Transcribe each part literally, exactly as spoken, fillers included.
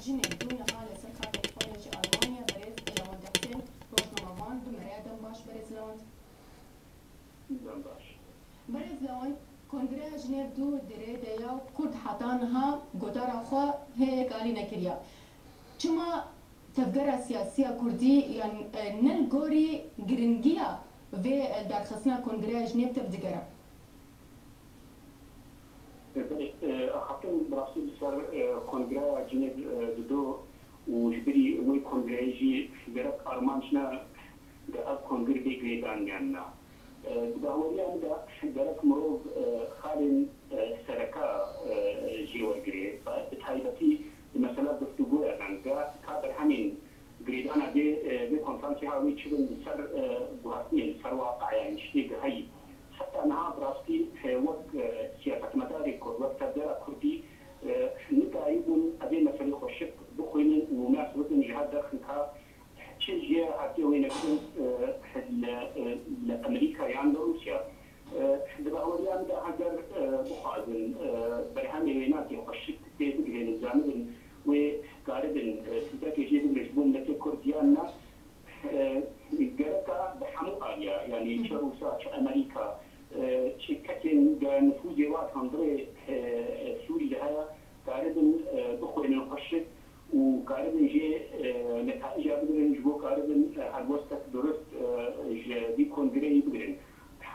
Jinê dû niha li ser xetê xwe yê ji Almanya berêz Lewand Husên, rojnamevan, bi me re ye. Dem baş berêz Lewand. Dem baş. Berêz Lewand, Kongreya Jinêv dû di rê de ya, Kurd heta niha gotara xwe hê yek alî nekiriye. Çima tevgera siyasî ya Kurdî, yan, e, ne li gorî giringiya vê, e, derxistina Kongreya Jinêv tev digere? Belê, e, axaftin bi rastî li ser, e, Kongreya Cinêv, e, dido û ji birî wê kongreyê jî gerek armanc ne ku ev kongre bê girêdan yan na. E, di baweriya min de gerek mirov, e, xalên, e, sereka, e, jê wergirê. Bi taybetî di mesela guftûgoya de ka, ka berhemên girêdana vê, e, vê konferansê ha wê çi bin li ser, e, guhertinê, li ser waqeya, yanî tiştê gihayî. Heta niha bi rastî, e, wek, e, siyasetmedarê Kurd, wek tevgera Kurdî, e, nikarîbûn evê meselê xweşik bixwînin û nas bikin ji her derxin ka çi jê hatiye wênekirin, e, li, e, li Amerîka yan li Rûsya. E, di baweriya min de heger, e, bixwazin, e, berhemê wênakê xweşik tê bigihênin, zanibin wê karibin, e, fîdbekê jê bigrin ji bo miletê Kurd yan na, e, gereka bi hemû aliya, yanî çi Rûsa, çi Amerîka, e, çi kesên ge nifûzê wa di hundirê, e, Sûrî de heye, karibin, e, bixwênin xweşik û karibin jê, e, netaica bigrin, ji bo karibin, e, helwestek durust, e, ji vî kongreyê bigrin.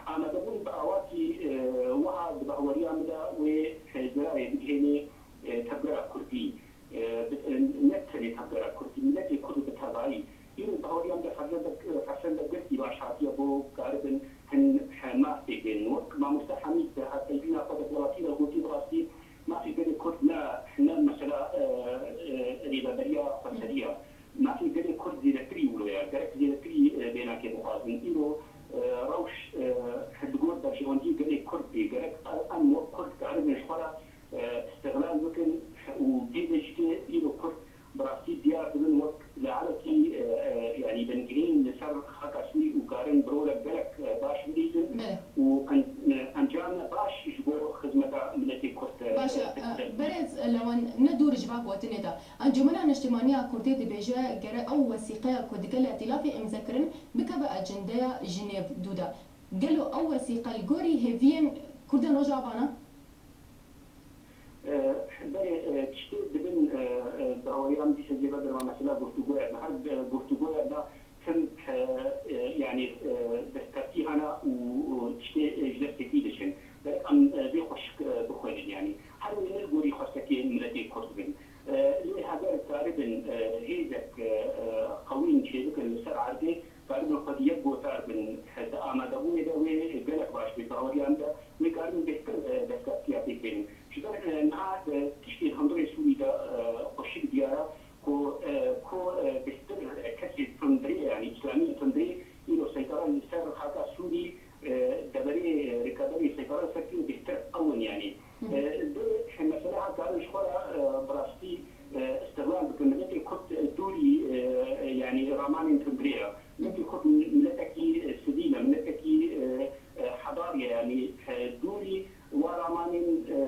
Amadebûn bi awakî, e, wiha di baweriya min de wê, e, dirayê bigihênê, e, tevgera Kurdî, e, bi, e, ne tenê tevgera Kurdî, miletê Kurd bi tevayî. Îro baweriya min de fersendek, fersendek girtî baş hatiye bo karibin hin, e, maf pêk bên. Wek mamoste Hemîd di hevpeyvîna xwe de bi welatî de gotî, bi rastî mafê gelê Kurd ne, ne mesela, e, e, rêveberiya xweseriya. Mafê gelê Kurd zêdetirî wilo ye. Gerek zêdetirî, e, bênakê bixwazin. Îro, e, rewş, e, li gor berjewendiyê gelê Kurd bê. Gerek em wek Kurd karibin ji xwe re, e, îstixlal bikin û vê de jî tê îro Kurd bi rastî diyar dibin wek laebekî, e, e, yanî bingehîn li ser xaka Sûrî û karin bi rolek gelek, e, baş bilîzin Belê. û en-, e, encame baş ji bo xizmeta miletê Kurd, e, Baş e, e, bidin. Berêz Lewan, ne dûr ji va gotinê de. Encûmena Niştimaniya Kurdê dibêje, gere ew wesîqeya ku digel îtîlafê îmze kirin, bikeve ecendeya Jinêv dû de. Gelo ew wesîqe li gorî hêviyên Kurdên Rojava ne? E, belê, e, tiştê dibin, e, e, baweriya min dîsa jê vedirim, mesela guftûgoya me. Her, e, guftûgoya me tim, e, e, yanî, e, destkeftî hene û, û tiştê, e, ji destê wî diçin. Gerek em, e, vê xweşik, e, bixwînin, yanî. Her wê ne li gorî xwestekê miletê Kurd bin. E, lê heger karibin, e, hêzek, e, e, qewîn çêbikin li ser erdê, karibin xwedî yek gotar bin, e, di amadebûnê de wê gelek baş bê. Baweriya min de wê karibin bêhtir, e, destkeftî ya pêk bênin. Ji ber, e, niha, e, tiştê hundirê Sûrî de, e, xweşik diyar e ku, e, ku, e, bêhtir, e, kesê tundrê, yanî îslamiyên tundrê îro seytara li ser xaka Sûrî, e, deverê, e, rêkaberê seytara li ser kê bêhtir ew in, yanî. Hı hı. E, dê mesela ha karin ji xwe re, e, bi rastî, e, îstixlal bikin. Miletê Kurd, e, dûrî, e, e, yanî ramanên tundrê ye. Hı. Miletê Kurd miletekî, e, sivîl e, miletekî, e, e, hedar ye, yanî, e, dûrî wa ramanên, e,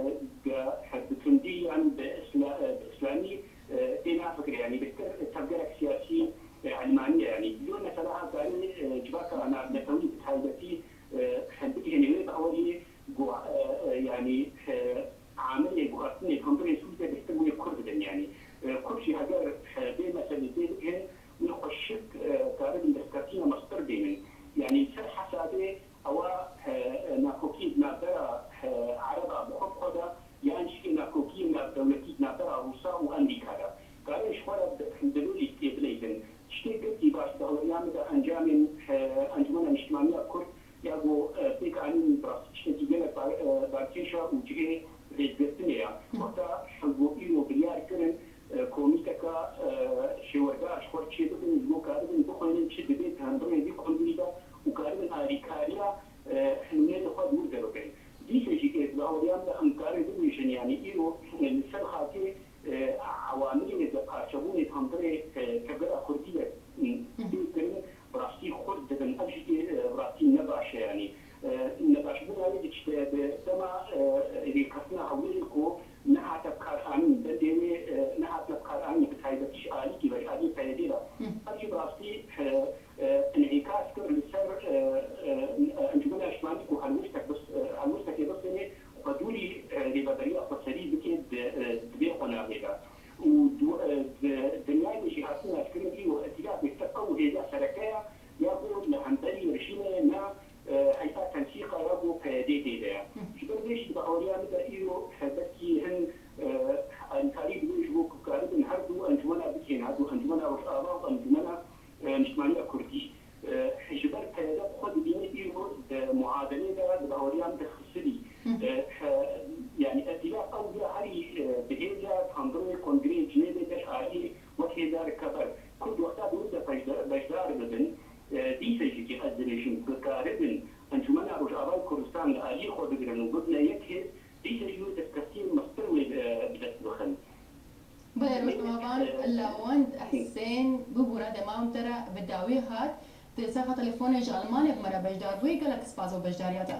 ge-, bi tundî yan bi îsla-, e, bi îslamî, e, tê nafikire, yanî bêhtir tevgerek siyasî, e, ilmanî ye. Yanî, yo mesela ha karî, e, civaka navnetewî bi taybetî, e, bigihêne wê baweriyê ku, e, e, yanî, e, amilê guhertinê hundirê Sûrî de bêhtir wê Kurd bin, yanî. E, Kurd jî heger, e, vê meselê tê bigihin, wê xweşik, e, karibin destkeftîna mestir bênin. Yanî, li ser hesabê ewa, e, e, nakokî di navbera, e, Ereba bi xwe bi xwe de, yan jî nakokiyên navdewletî di navbera Rûsa û Amerîka de. Karin ji xwe re bi, bi vê lîstiyê bileyzin. Tiştê girtî baş di baweriya min de encamên, e, Encûmena Niştimaniya Kurd ya ku, e, pêk anîn bi rastî tiştekî gelek bar-, e, balkêş e û cihê rêzgirtinê ye. Hı. Wexta ku îro biryar kirin, e, komîteka, e, şêwerdar ji xwe re çêbikin, ji bo karibin bixwînin çi dibê di hundirê vî kongirî de û karibin alîkariya, e, nûnerê xwe di wir de bikin. Dîsa jî ê di baweriya min de em karin bibêjin, yanî îro, e, li ser xakê, e, ewamilê de parçebûnê di hundirê, e, tevgera Kurdî de, e, Hı hı. tê kirin, bi rastî xurt dibin. Ev jî tê, e, bi rastî ne baş e, yanî. E, nebaşbûna wê diçe di dema, e, rêkeftina Hewlêrê ku nehate bikaranîn, bendê wê, e, nehatine bikaranîn, bi û du- e, di dinyayê de jî hatin naskirin îro îtîlafê tir ew hêza sereke ya, ya ku li hemberî rejîmê ne, e, heyta tensîqa ya ku P Y D tê de ye. Ji ber vê jî di baweriya min de îro, e, belkî hin, e, alîkarî divê ji bo ku karibin her du encûmena bikên, her du Encûmena Rojava û Encûmena, e, Niştimaniya Kurdî. E, ji ber P Y D xwe dibîne îro di muadelê de, di baweriya min de xisirî. E, he, yanî îtîlaf ew ya herî, e, bi hêz e, tandirê Kongreyê Cinêvê ber aliyê wek hêzareke ber. Kurd wexta dûr de pejde-, beşdar bibin, e, dîse jî ez dibêjim, bikaribin Encûmena Rojavayê Kurdistan li aliyê xwe bigirin û bibine yek hêz, dîse jî wê destkeftiyên mestir wê, e, bi dest bixin. Belê, Rojnamevan Lawend Husên bû bûra dema em te re bi dawî hat. Di serxa telefonê ji Almanya bi me re beşdar bûyî, gelek spas bo beşdariya te.